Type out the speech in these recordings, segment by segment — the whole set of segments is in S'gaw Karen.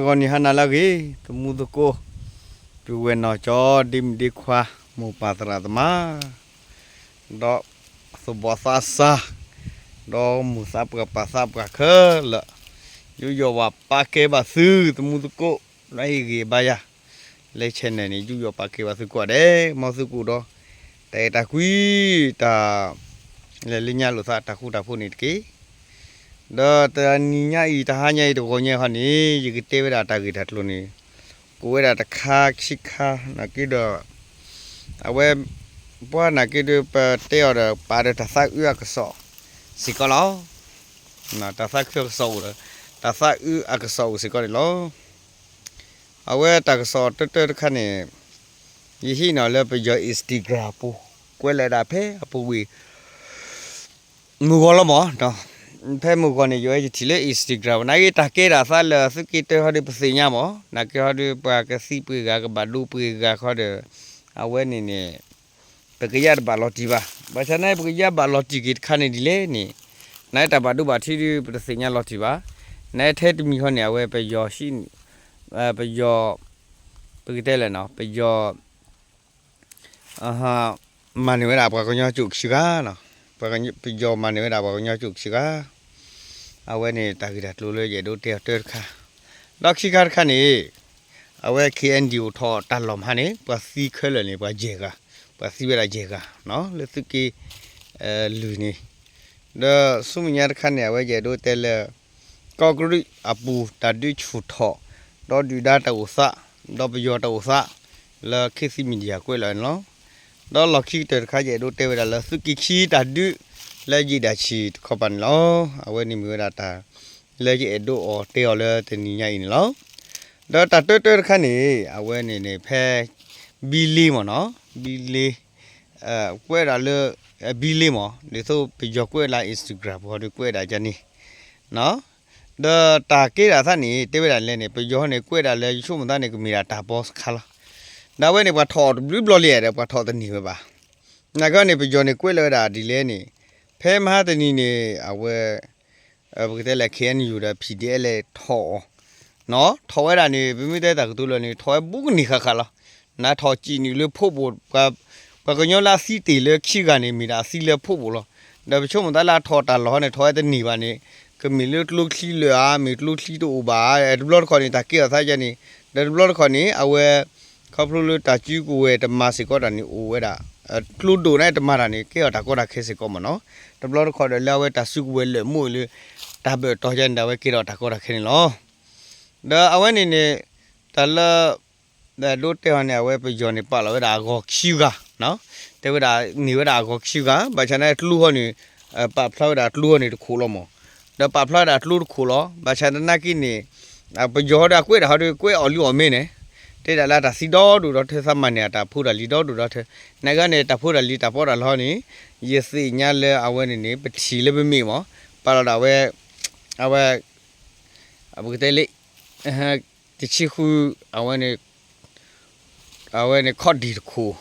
ဂီၤနံၤဟါနၤလၢအဂ့ၤ, သမူသကိး, ပုၢ်ဝဲၢ်နီၢ်ကၠီ, ဒ့မုၣ်ဒ့ခွါ, မိၢ်ပၢ်သရၣ်သမါ, ဒီးသဘီသးစၢ်, ဒီးမိၢ်သးပှၢ်ပၢ်သးပှၢ်ခဲလၢာ်, ယူးယီၣ်ဝဲပာ်ကဲဘၣ်သု သမူသကိး, နအံၤဂ့ၤဘါယၤ, လၢ channel န့ၣ် ယူးယီၣ်ပာ်ကဲဘၣ်သုကိးဂၤဒဲး, မ်သုကအိၣ်ဒီး တၢ်အဲၣ်တၢ်ကွံ, တၢ် လဲၤလၢညါလိာ်သးတၢ်ဃူတၢ်ဖိးန့ၣ်တက့ၢ်. ဒီးတနံၤညါအံၤ တဟါညါအံၤ တဂီၤညါအံၤဟီန့ၣ် ယကတဲဝဲဒၣ်တၢ်ဂ့ၢ်တၢ်ကျိၤန့ၣ် ကိးဝဲဒၣ်တခါခံခါ နာ်က့ဒီး အဝဲ ပှၤနာ်က့ဒီး ပတဲအီၤဒီး ပာ်ဒီးတၢ်သးအုးအကစီၣ်စ့ၢ်ကီးလီၤ. တၢ်သးခုအကစီၣ်အိၣ်ဒီး တၢ်သးအုးအကစီၣ်အိၣ်စ့ၢ်ကီးန့ၣ်လီၤ. အဝဲတၢ်ကစီၣ်တၢတၢတခါန့ၣ် ယဟံးန့ၢ်လၢပယီၤ Instagram ပူၤ ကွဲးလီၤဒၣ်ဖဲအပူၤကွံာ် မုၢ်ဂီၤလီၤမး, ဖဲမုၢ်ဂီၤန့ၣ် ယဝဲယထံၣ်လၢ Instagram နာ်က့တၢ်ကဲဒၣ်သးလၢသုးက့တၢဟီဒီးပသ့ၣ်ညါမး, နာ်က့ဟီဒီးပှၤကသံပှ့ၤဂၤ ကဘၣ်ဒိပှ့ၤဂၤခီဒီး အဝဲန့ၣ်န့ၣ် ပကယၢ်တဘၣ်လီၤတံၢ်ဘၣ်. ဘၣ်ဆၣ်န့ၣ် ပကယၢ်ဘၣ်လီၤတံၢ်က့ၤတခါန့ၣ်ဒ်လဲၣ်န့ၣ် နတၢ်ဘၣ်ဒိဘၣ်ထံးဒီး ပတသ့ၣ်ညါလီၤတံၢ်ဘၣ်. နထဲတမံၤဃီန့ၣ် အဝဲပယီၤ ပယီၤ ပကတဲလဲၣ်နီၤ ပယီၤ မၤန့ၢ်ဝဲဒၣ်ပှၤကညီကၠိၣ်ခံဂၤ, ပယီၤမၤန့ၢ်ဝဲဒၣ်ပှၤကညီကၠိၣ်ခံဂၤ, အဝဲန့ၣ်တၢ်ဂ့ၢ်တၢ်ကျိၤလၢယအဲၣ်ဒိးတဲအီၤတၢတခါ, ဒီးခံခါတခါန့ၣ် အဝဲ KNDO အိၣ်ထီၣ်တၢ်လီၢ်မဟါန့ၣ် ပှၤသံခဲလၢာ်န့ၣ် ပှၤယဲၢ်ဂၤ, ပှၤသံဝဲဒၣ်ယဲၢ်ဂၤ လၢသုးက့ လွံၢ်န့ၣ်, ဒီးဆူမဲာ်ညါတခါန့ၣ် အဝဲယအဲၣ်ဒိးတဲလၢ ကီၢ်ကရံၣ်အပူၤတၢ်ဒုးဆူၣ်ထီၣ်, ဒီးဒုၣ်ဒါတၢ်အိၣ်သး, ဒီးပယီၤတၢ်အိၣ်သး, လၢ ခေတ်သစ် Media ကွဲးလီၤန့ၣ်လီၤ. ဒီးလီၢ်ခံကတၢၢ်တခါ ယအဲၣ်ဒိးတဲဝဲဒၣ်လၢသုးက့ခံတၢ်ဒုး လၢယံာ်ဒၣ်ဆံးတခီပၤန့ၣ်လီၤ. အဝဲန့ၣ်မ့ၢ်ဝဲဒၣ်တၢ် လၢယအဲၣ်ဒိးအီၤတဲအီၤလၢတနံၤညါအံၤန့ၣ်လီၤ. ဒီးတၢ်တၢတၢတခါန့ၣ် အဝဲန့ၣ်န့ၣ် ဖဲ ဘံလ့မ့ၢ်နီၤ, ဘံလ့ ကွဲးဒၣ်လၢ ဘံလ့မ့ၢ် ဒ်သိးပယီၤကွဲးလၢ Instagram ပူၤဒီးကွဲးဒၣ်ယၤန့ၣ် ဒီးတၢ်ကဲဒၣ်သးန့ၣ် တဲဝဲဒၣ်လဲၣ်န့ၣ် ပယီၤန့ၣ်ကွဲးဒၣ်လၢယဆိကမိၣ်သးန့ၣ် ကမ့ၢ်ဒၣ်တၢ်ဘီစခါလီၤ. ဒီးအဝဲန့ၣ် ပှၤထီၣ်အီၤတဘျုးဘျီလံဒီး ပှၤထီၣ်တန့ၢ်ဝဲဘၣ်. နာ်က့န့ၣ် ပယီၤန့ၣ်ကွဲးလီၤဝဲဒၣ်ဒ်လဲၣ်န့ၣ် ဖဲမဟါတနံၤန့ၣ် အဝဲ ပကတဲလၢ KNU ဒီး PDF လဲၤထီၣ်အီၤ, ထီၣ်ဝဲဒၣ်န့ၣ် ပမ့ၢ်တဲတၢ်ကတိၤလၢာ်န့ၣ် ထီၣ်ဝဲဘူးကန့ၢ်ဃၣ်ဃၣ်လီၤ. နထီၣ်စံးနုာ်လၢဖီဘိၣ်, ပှၤကညီလၢအသံတ့ၢ်လၢခံဂၤန့ၣ် မ့ၢ်ဒၣ်အသံလၢဖီဘိၣ်လီၤ. ဒီးပဆိကမိၣ်သးလၢအထီၣ်တၢ်လီၢ်ဟီန့ၣ် ထီၣ်ဝဲတန့ၢ်ဘၣ်န့ၣ် ကမ့ၢ်လၢကျိချံလၢာ်ဧါ, မ့ၢ်ကျိချံတအိၣ်ဘၣ်ဧါ, တဘျီတခီၣ်န့ၣ် တၢ်ကဲထီၣ်သးယါန့ၣ်, ဒီးတဘျီတခီၣ်န့ၣ် အဝဲ ခီဖျိလၢတၢ်စုကဝဲၤတမၤစ့ၢ်ကီးတၢ်န့ၣ် အိၣ်ဝဲဒၣ် ကျိဒိၣ်န့ၣ်တမၤတၢ်န့ၣ် ကဲထီၣ်တၢ်ကီတၢ်ခဲစ့ၢ်ကီးမ့ၢ်နီၤ. တဘျီတခီၣ်ဒီးလၢအဝဲတၢ်စုကဝဲၤလၢာ်မိၢ်လၢ တၢ်ဘၢၣ်တီၤယါန့ၣ်ဒီး အဝဲကဲထီၣ်တၢ်ကီတၢ်ခဲန့ၣ်လီၤ. ဒီးအဝဲန့ၣ်န့ၣ် တၢ်လၢ ဒိးတဲအီၤန့ၣ် အဝဲပယီၤန့ၣ် ပာ်လီၤဝဲဒၣ်အဂီၤခံဂၤ, တဲဝဲဒၣ်န့ၢ်ဝဲဒၣ်အဂီၤခံဂၤ, ဘၣ်ဆၣ်န့ၣ်ကျိဟီန့ၣ် ပာ်ဖျါဝဲဒၣ်ကျိဟီန့ၣ်တခိၣ်လီၤမ့ၢ်, ဒီးပာ်ဖျါဝဲဒၣ်ကျိတခိၣ်လီၤ. ဘၣ်ဆၣ်သနာ်က့န့ၣ် ပယီၤဟီဒီးအကွဲးဒၣ်ဟီဒီးကွဲးအီၤလံအီၤမ့ၢ်န့ၣ်, တဲဒၣ်လၢတၢ်သံဒီဒိၣ်ဒီထၢ သးမၤန့ၢ်အတၢ်ဖိတၢ်လံၤဒီဒိၣ်ဒီထၢ, နာ်က့န့ၣ် တၢ်ဖိတၢ်လံၤတၢ်ပီးတၢ်လီန့ၣ် ယသ့ၣ်ညါလၢအဝဲန့ၣ်န့ၣ် ပထံၣ်လၢပမ့ၢ်မ့ၢ်, ပာ်လီၤဒၣ်ဝဲ အဝဲ ပကတဲလၢ တဆံဃု အဝဲန့ၣ် အဝဲန့ၣ်ခီၣ်ဒံၣ်တခိၣ်,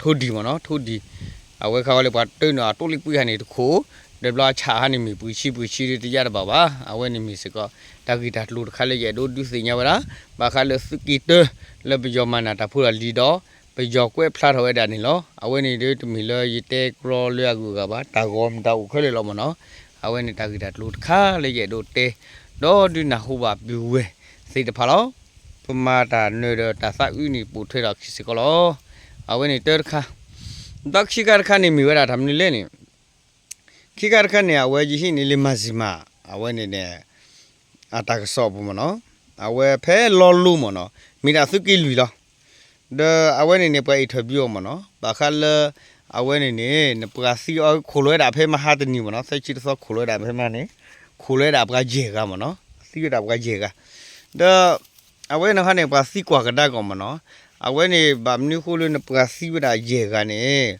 ထိၣ်ဒံၣ်မ့ၢ်နီၤ, ထိၣ်ဒံၣ်, အဝဲခါဝဲလၢပှၤတၢနုာ်အတိၢ်လံၣ်ကွံာ်ဟါန့ၣ်တခိၣ်, ဒီးဘျီအဆၣ်ဟါန့ၣ်မ့ၢ်ပှ့ၤဆံပှ့ၤဆံဒီးတယါတဘၣ်ဘၣ်. အဝဲန့ၣ်မ့ၢ်စ့ၢ်ကီး တၢ်ဂ့ၢ်တၢ်ကျိၤတခါလၢယအဲၣ်ဒိးဒုးသ့ၣ်ညါဝဲဒၣ်, ဘၣ်ဃးလၢသုးက့တၢ လၢပယီၤမၤနၢၤတၢ်ဖိတၢ်လံၤဒီး ပယီၤကွဲးဖျါထီၣ်ဝဲဒၣ်န့ၣ်လီၤ. အဝဲန့ၣ်ဒီးတမ့ၢ်လၢယတဲကြီလၢအဂုၤအဂၤဘၣ်, တၢ်ဂီၤမ့ၢ်တၢ်အိၣ်ခဲလၢာ်လီၤမ့ၢ်နီၤ. အဝဲန့ၣ်တၢ်ဂ့ၢ်တၢ်ကျိၤတခါလၢယအဲၣ်ဒိးတဲ ဒီးဒုးနၢ်ဟူဘၣ်ပုၢ်ဝဲၢ်သ့ၣ်တဖၣ်လီၤ. ပမၤတၢ်နၢၤဒီးတၢ်သးအုးန့ၣ်ပိာ်ထွဲထီၣ်အခံစ့ၢ်ကီးလီၤ. အဝဲန့ၣ်တၢတခါ, ဒီးခံခါတခါန့ၣ်မ့ၢ်ဝဲဒၣ်တၢ်မနုၤလဲၣ်န့ၣ်, ခံခါတခါန့ၣ် အဝဲယဟံးန့ၢ်လၢ Mizzima အဝဲန့ၣ်န့ၣ် အတၢ်ကစီၣ်ပူၤမ့ၢ်နီၤ, အဝဲဖဲလီလိမ့ၢ်နီၤ, မ့ၢ်ဒၣ်သုးက့လွံၢ်လီၤ. ဒီးအဝဲန့ၣ်န့ၣ် ပှၤ interview အီၤမ့ၢ်နီၤ, ဘၣ်ဃးလၢ အဝဲန့ၣ်န့ၣ် နပှၤသံအီၤခိၣ်လီၤဝဲဒၣ်ဖဲမဟါတနံၤမ့ၢ်နီၤ, သၢဆံတသီခိၣ်လီၤဝဲဒၣ်ဖဲမဟါန့ၣ်, ခိၣ်လီၤဝဲဒၣ်ပှၤယဲၢ်ဂၤမ့ၢ်နီၤ, သံဝဲဒၣ်ပှၤယဲၢ်ဂၤ. ဒီး အဝဲန့ၣ်ခါန့ၣ် ပှၤသံကွၢ်ကဒါက့ၤမ့ၢ်နီၤ, အဝဲန့ၣ် ဘၣ်မနုၤဃိလၢနပှၤသံဝဲဒၣ်ယဲၢ်ဂၤန့ၣ်,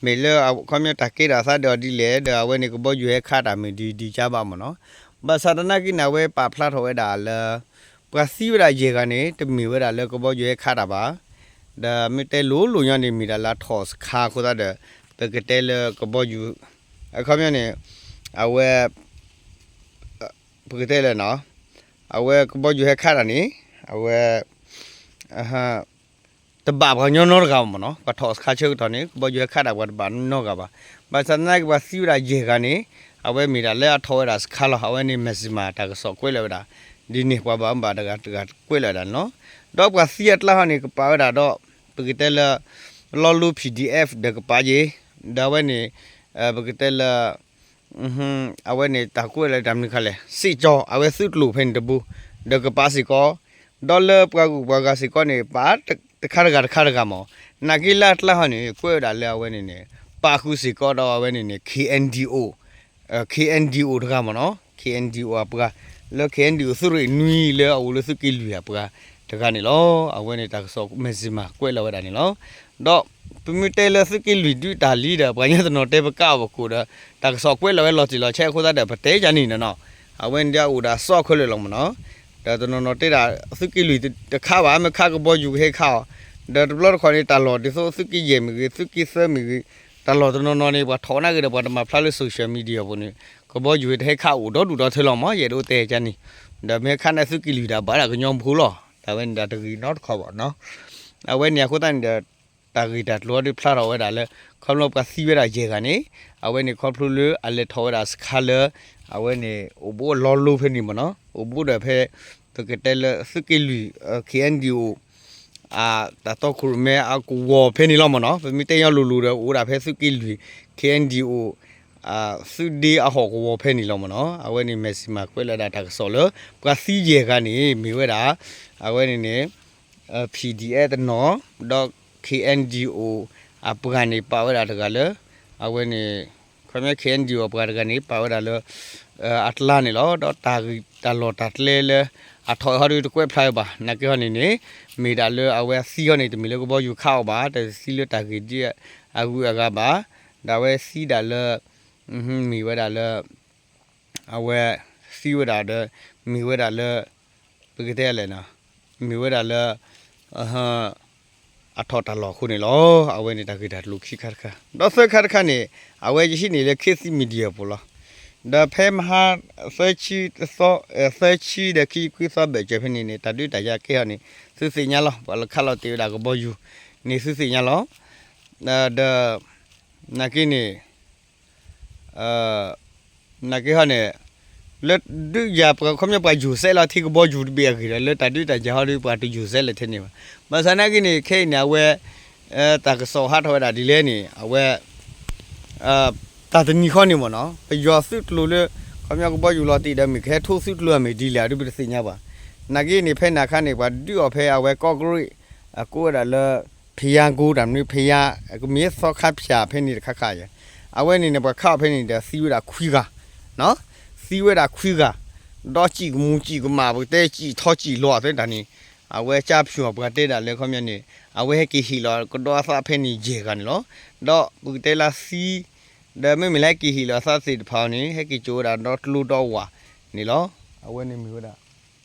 မ့ၢ်လၢအခီပညီတၢ်ကဲထီၣ်သးဒီးဒ်လဲၣ်, ဒီးအဝဲန့ၣ်ကဘီယူၤဟဲခးတၢ်မ့ၢ်ဒ်ဒ်ကါဘၣ်မ့ၢ်နီၤ. ဘၣ်ဆၣ်သနာ်က့န့ၣ် အဝဲပာ်ဖျါထီၣ်ဝဲဒၣ်လၢ ပှၤသံဝဲဒၣ်ယဲၢ်ဂၤန့ၣ် တမ့ၢ်ဝဲဒၣ်လၢကဘီယူၤဟဲခးတၢ်ဘၣ်. ဒီးမ့ၢ်တဲလိၤလိၤညီန့ၣ် မ့ၢ်ဒၣ်လၢထီၣ်စခါအဃိသတးဒီး ပကတဲလၢကဘီယူၤ အခီပညီန့ၣ် အဝဲ ပကတဲလၢနီၤ, အဝဲကဘီယူၤဟဲခးတၢ်န့ၣ် အဝဲ တဘၣ်ပှၤကညီနီတဂၤဘၣ်မ့ၢ်နီၤ. ပှၤထီၣ်စခါဆၢကတီၢ်န့ၣ် ကဘီယူၤဟဲခးဒၣ်ပှၤတဘၣ်နီတဂၤဘၣ်. ဘၣ်ဆၣ်သနာ်က့ ပှၤသံဝဲဒၣ်ယဲၢ်ဂၤန့ၣ် အဝဲမ့ၢ်ဒၣ်လၢအထီၣ်ဝဲဒၣ်စခါလီၤ. အဝဲန့ၣ် Myanmar တၢ်ကစီၣ်ကွဲးလီၤဝဲဒၣ် ဒ်န့ၣ် ပှၤဘၣ်မူဘၣ်ဒါတဂၤတဂၤကွဲးလီၤဝဲဒၣ်န့ၣ်လီၤ. ဒီးပှၤသံအကျါဟီန့ၣ် ကပာ်ဝဲဒၣ်ဒီး ပကတဲလၢ လီလူ P D F ဒီးကပာ်ယဲၢ်, ဒီးအဝဲန့ၣ် ပကတဲလၢ အဝဲန့ၣ်တၢ်ကွဲးလၢတၢ်မနုၤခါလဲၣ် စ့ၣ်ကၠီၤ အဝဲသုးကျိၤဖဲန့ၣ်တဘိ ဒီးကပာ်စ့ၢ်ကီး, ဒီးလၢပှၤဂုၤပှၤဂၤစ့ၢ်ကီးန့ၣ် ပာ်တခါတဂၤတခါတဂၤမ့ၢ်, နာ်က့လၢအကျါဟီန့ၣ် ကွဲးဝဲဒၣ်လၢအဝဲန့ၣ်န့ၣ် ပာ်ဃုာ်စ့ၢ်ကီးဒီးအဝဲန့ၣ်န့ၣ် K N D O, K N D O တဂၤမ့ၢ်နီၤ, K N D O အပှၤ, လၢ K N D O သုးရ့ၣ်နွံလၢအအိၣ်လၢသုးက့လွံၢ်အပှၤတဂၤန့ၣ်လီၤ. အဝဲန့ၣ်တၢ်ကစီၣ် Myanmar ကွဲးလီၤဝဲဒၣ်န့ၣ်လီၤ. ဒီးပမ့ၢ်တဲလၢသုးက့လွံၢ်ဒုးတၢ်လံဒီး ပှၤကညီတနီၤတဲပကးအီၤပကိးဒီး တၢ်ကစီၣ်ကွဲးလီၤဝဲလီၤတံၢ်လီၤဆဲးအဃိသတးဒီး ပတဲကန့ၣ်န့ၣ်နီၤ, အဝဲန့ၣ်ဒ်အအိၣ်ဒီးအစီအခွဲးလၢာ်လီၤမ့ၢ်နီၤ. ဒီးတနီၤနီၤတဲဒၣ် သုးက့လွံၢ်တခးဘၣ် မ့ၢ်ခးကဘီယူၤကဟဲခးအီၤ, ဒီးတဘျီတခီၣ်န့ၣ် တၢ်လီၢ်ဒ်သိးသုးက့ယဲၢ်မ့ၢ်ဂ့ၤ သုးက့သၢမ့ၢ်ဂ့ၤ, တၢ်လီၢ်တနီၤနီၤန့ၣ် ပှၤထီၣ်နာ်က့ဒီး ပှၤတမၤဖျါလၢ social media အပူၤန့ၣ် ကဘီယူၤတဟဲခးအိၣ်ဒီဒူၣ်ဒီထၢလီၤမ့ၢ် ယအဲၣ်ဒိးတဲကန့ၣ်, ဒီးမ့ၢ်ခးန့ၣ်သုးက့လွံၢ်ဒၣ်ဘၣ်ဒၣ်ကညီဖိလီၤ. တၢ်ဝဲန့ၣ်ဒၣ်တဂ့ၤနီတခီဘၣ်နီၤ. အဝဲန့ၣ်အဃိသတးန့ၣ်ဒီး တၢ်ဂ့ၢ်တၢ်ကျိၤဒုးဖျါထီၣ်ဝဲဒၣ်လၢ ခီဖျိပှၤသံဝဲဒၣ်ယဲၢ်ဂၤန့ၣ် အဝဲန့ၣ်ခီဖျိလၢအလဲၤထီၣ်ဝဲဒၣ်စခါလၢ အဝဲန့ၣ် အိၣ်ဘူးအလီလိဖဲန့ၣ်မ့ၢ်နီၤ, အိၣ်ဘူးဒီးဖဲ ပကတဲလၢသုးက့လွံၢ် K N D O တၢ်တီခိၣ်ရိၣ်မဲအကဝီၤဖဲန့ၣ်လီၤမ့ၢ်နီၤ. ပမ့ၢ်တဲညီလိၤလိၤဒီး အိၣ်ဝဲဒၣ်ဖဲသုးက့လွံၢ် K N D O သုးဒ့အဟီၣ်ကဝီၤဖဲန့ၣ်လီၤမ့ၢ်နီၤ. အဝဲန့ၣ် Myanmar ကွဲးလီၤဒၣ်တၢ်ကစီၣ်လၢ ပှၤသံယဲၢ်ဂၤန့ၣ် မ့ၢ်ဝဲဒၣ် အဝဲန့ၣ်န့ၣ် P D F တနီၤ ဒီး K N D O အပှၤန့ၣ် ပာ်ဝဲဒၣ်တဂၤလၢ အဝဲန့ၣ် ခီပညီ K N D O အပှၤတဂၤန့ၣ် ပာ်ဝဲဒၣ်လၢ အကျါန့ၣ်လီၤ. ဒီးတၢ်ဂ့ၢ်တၢ်လီၢ်တၢ်ကျဲလၢ အထီၣ်ဟီဒုးတကွဲးဖျါဝဲဘၣ်. နာ်က့ဟီန့ၣ်န့ၣ် မ့ၢ်ဒၣ်လၢအဝဲသံဟီန့ၣ် တမ့ၢ်လၢကဘီယူၤခးအီၤဘၣ်, တသံလၢတၢ်ဂ့ၢ်ဒ်အဂုၤအဂၤဘၣ်. ဒီးအဝဲသံဒၣ်လၢ မ့ၢ်ဝဲဒၣ်လၢ အဝဲသံဝဲဒၣ်ဒီး မ့ၢ်ဝဲဒၣ်လၢ ပကတဲလဲၣ်နီၤ, မ့ၢ်ဝဲဒၣ်လၢ အထီၣ်တၢ်လီၢ်အဃိန့ၣ်လီၤ. အဝဲန့ၣ်တၢ်ဂ့ၢ်တၢ်ကျိၤခံခါတခါ, ဒီးသၢခါတခါန့ၣ် အဝဲယဟံးန့ၢ်လၢ ခေတ်သစ် Media ပူၤလီၤ. ဒီးဖဲမဟါ သၢဆံတသီ သၢဆံဒီးခံဆံခွံသီဘၢၣ်စၢၤဖဲန့ၣ်န့ၣ် တၢ်ဒုးတၢ်ယၤကဲဟီန့ၣ် သုသ့ၣ်ညါလီၤ. ပှၤလၢခးလီၤတ့ၢ်ဝဲဒၣ်ကဘီယူၤန့ၣ် သုသ့ၣ်ညါလီၤ. ဒီး နာ်က့န့ၣ် နာ်က့ဟီန့ၣ် လၢဒုးယၤပှၤခီပညီပှၤယူၤစဲးလီၤထံကဘီယူၤတဘ့ၣ်အဂ့ၢ်ဒီး လၢတၢ်ဒုးတၢ်ယၤဟီဒီး ပှၤတယူၤစဲးလၢထဲန့ၣ်ဘၣ်. ဘၣ်ဆၣ်နာ်က့န့ၣ် ခဲအံၤန့ၣ် အဝဲ တၢ်ကစီၣ်ဟးထီၣ်ဝဲဒၣ်ဒ်လဲၣ်န့ၣ် အဝဲ တၢ်တနံၤဃီန့ၣ်မ့ၢ်နီၤ ပယီၤသုးကျိၤလၢ ခီပညီကဘီယူၤလီၤတံၢ်ဒီး မ့ၢ်ကဟဲထိသုးကျိၤအမ့ၢ်ဒ်လဲၣ် အဒုးပတသ့ၣ်ညါဘၣ်. နာ်က့န့ၣ် ဖဲနၤခါန့ၣ် ပှၤဒုးအီၤဖဲအဝဲကီၢ်ကရ့ၣ် အကိးဝဲဒၣ်လၢ ဖယါကိ တၢ်မနုၤ ဖယါ ကမ့ၢ်သီခါဖၠၣ်ဖဲန့ၣ်တခါခါယဲၢ်. အဝဲန့ၣ်န့ၣ် ပှၤခးအီၤဖဲန့ၣ်ဒီး သံဝဲဒၣ်ခွံဂၤ, သံဝဲဒၣ်ခွံဂၤ, ဒီးစံၣ်ကမူၣ်စံၣ်ကမၣ် ပကတဲစံၣ်ထီစံၣ်လီၤအသးတၢ်န့ၣ် အဝဲကၠါဖၠူၣ်အပှၤတဲဒၣ်လၢခီပညီန့ၣ် အဝဲဟဲက့ၤဟ့ၣ်လီၤကဒီးအသးဖဲန့ၣ်ယဲၢ်ဂၤန့ၣ်လီၤ. ဒီးပကတဲလၢသံ ဒီးမ့မ့ၢ်လၢဟဲက့ၤဟ့ၣ်လီၤအသးသ့ၣ်တဖၣ်န့ၣ် ဟဲက့ၤကၠိဝဲဒၣ်ဒီးကျိဒီးဝၣ်န့ၣ်လီၤ. အဝဲန့ၣ်မ့ၢ်ဝဲဒၣ်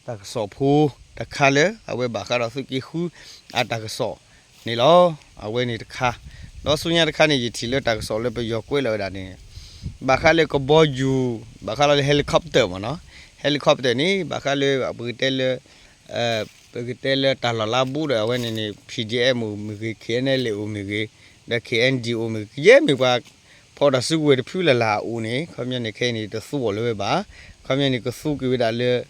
တၢ်ကစီၣ်ဖိတခါလၢ အဝဲဘၣ်ဃးဒီးသုးက့ဃုအတၢ်ကစီၣ်န့ၣ်လီၤ. အဝဲန့ၣ်တခါ, ဒီးဆူညါတခါန့ၣ် ယထံၣ်လၢတၢ်ကစီၣ်လၢပယီၤကွဲးလီၤဝဲဒၣ်န့ၣ် ဘၣ်ဃးလၢကဘီယူၤ ဘၣ်ဃးလၢ helicopter မ့ၢ်နီၤ, helicopter န့ၣ် ဘၣ်ဃးလၢပကတဲလၢ ပကတဲလၢတၢ်လီၢ်လါဘူးဒီး အဝဲန့ၣ်န့ၣ် P D F မ့ၢ်ဂ့ၤ K N L A အိၣ်မ့ၢ်ဂ့ၤ ဒီး K N D O မ့ၢ်ဂ့ၤ ကယဲၢ်မ့ၢ်ပှၤ ဖီၣ်တၢ်စုကဝဲၤတဖုလၢ်လၢ်အအိၣ်န့ၣ် ခီပညီန့ၣ် ခဲအံၤန့ၣ် တသူအီၤလၢၤဝဲဘၣ်. ခီပညီန့ၣ် ကသူက့ၤဝဲဒၣ်လၢ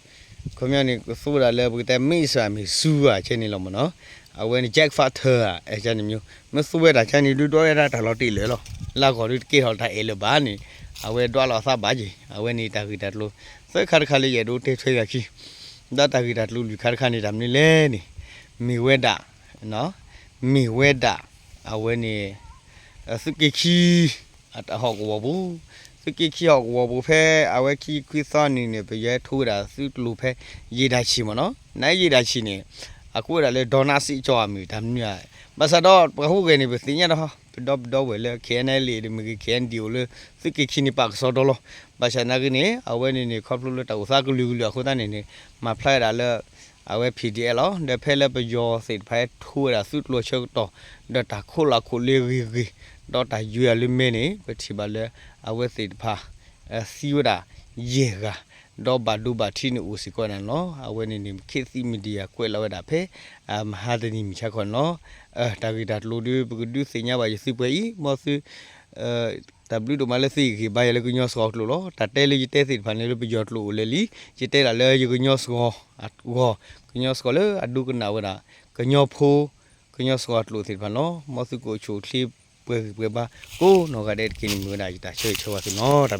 ခီပညီန့ၣ် ကသူဝဲဒၣ်လၢ ပကတဲ မ့ၢ်စၢ်မ့ၢ်စူဧါ ကဲန့ၣ်လီၤမ့ၢ်နီၤ. အဝဲန့ၣ် jet fighter ဧါ ကဲန့ၣ်မ့ၢ် မ့ၢ်သူဝဲဒၣ်ကဲန့ၣ် ဒုးဒွးဝဲဒၣ်တၢ်လီၤတံၢ်လၢာ်လီၤ. လၢအဂီၢ်ဒုးတကဲထီၣ်တၢ်အဲၣ်လၢၤဘၣ်န့ၣ် အဝဲဒွးလီၤအသးဘၣ်က့ၤ အဝဲန့ၣ်တၢ်ဂ့ၢ်တၢ်ကျိၤ သၢခါတခါလၢယအဲၣ်ဒိးတဲထွဲယၤခံ ဒီးတၢ်ဂ့ၢ်တၢ်ကျိၤလွံၢ်ခါတခါန့ၣ် တၢ်မနုၤလဲၣ်န့ၣ် မ့ၢ်ဝဲဒၣ် မ့ၢ်ဝဲဒၣ် အဝဲန့ၣ် သုးက့ခံ အဟီၣ်ကဝီၤပူၤ, သုးက့ခံဟီၣ်ကဝီၤပူၤဖဲ အဝဲခံခွံသီနံၤန့ၣ် ပယီၤဟဲထိဝဲဒၣ်သုးကျိၤဖဲ ယ့ၣ်ဒၣ်ဆံၣ်မ့ၢ်နီၤ, နယ့ၣ်ဒၣ်ဆံၣ်န့ၣ် အကိးဝဲဒၣ်လၢ ဒီနၣ်စ့ၣ်ကၠီအမံၤ တၢ်မနုၤဧါ, ဘၣ်ဆၣ်ဒီးပှၤဟူးဂဲၤန့ၣ် ပသ့ၣ်ညါဒီး ပဒီပုၢ်ဒီဝဲၢ်လၢ K N L A မ့ၢ်ဂ့ၤ K N D O လၢ သုးက့ခံန့ၣ် ပာ်ကစီဒီလီၤ, ဘၣ်ဆၣ်နာ်က့န့ၣ် အဝဲန့ၣ်န့ၣ် ခီဖျိလၢတၢ်အိၣ်သးကလုာ်ကလုာ်အဃိသတးန့ၣ်န့ၣ် မၤဖျါဝဲဒၣ်လၢ အဝဲ P D F လီၤ. ဒီးဖဲလၢပယီၤသ့ၣ်တဖၣ်ဟဲထိဝဲဒၣ်သုးကျိၤဆၢကတီၢ် ဒီးတၢ်ခိၣ်လီၤခိၣ်လၢဂ့ၤဂ့ၤ ဒီးတၢ်ယွဲအီၤလၢမဲန့ၣ် ပထံၣ်ဘၣ်လၢ အဝဲသ့ၣ်တဖၣ် သံဝဲဒၣ်ယဲၢ်ဂၤ ဒီးဘၣ်ဒိဘၣ်ထံးန့ၣ်အိၣ်စ့ၢ်ကီးနၤလီၤ. အဝဲန့ၣ်န့ၣ် ခေတ်သစ် Media ကွဲးလီၤဝဲဒၣ်ဖဲ မဟါတနံၤမံၤဆါခီန့ၣ်လီၤ. တၢ်ဂ့ၢ်တၢ်ကျိၤဒီး ပကဒုးသ့ၣ်ညါဘၣ်ယသုပှဲၤအံၤ မ်သု တၢ်ဘျုးဒိၣ်မးလၢသုဟ့ၣ်ဂံၢ်ဘါယၤလၢကညီစှီၤကျိာ်လီၤ. တၢ်တဲလၢယတဲသ့ၣ်တဖၣ်န့ၣ်လၢပယီၤကျိာ်အိၣ်လဲၤလံ, ယတဲဒၣ်လၢယကညီစှီၤအဂီၢ်, ကညီစှီၤလၢအဒိကနၣ်ဝဲဒၣ် ကညီဖိ ကညီစှီၤအကျိာ်သ့ၣ်တဖၣ်န့ၣ်လီၤ. မ်သုကအိၣ်ဆူၣ်အိၣ်ချ့ပှဲၤဂံၢ်ပှဲၤဘါ ကိးနီၢ်ဂၤဒဲးတက့ၢ်န့ၣ် မ့ၢ်ဝဲဒၣ်ယတၢ်ဆၢဂ့ၤဆၢဝါသုန့ၣ်လီၤ.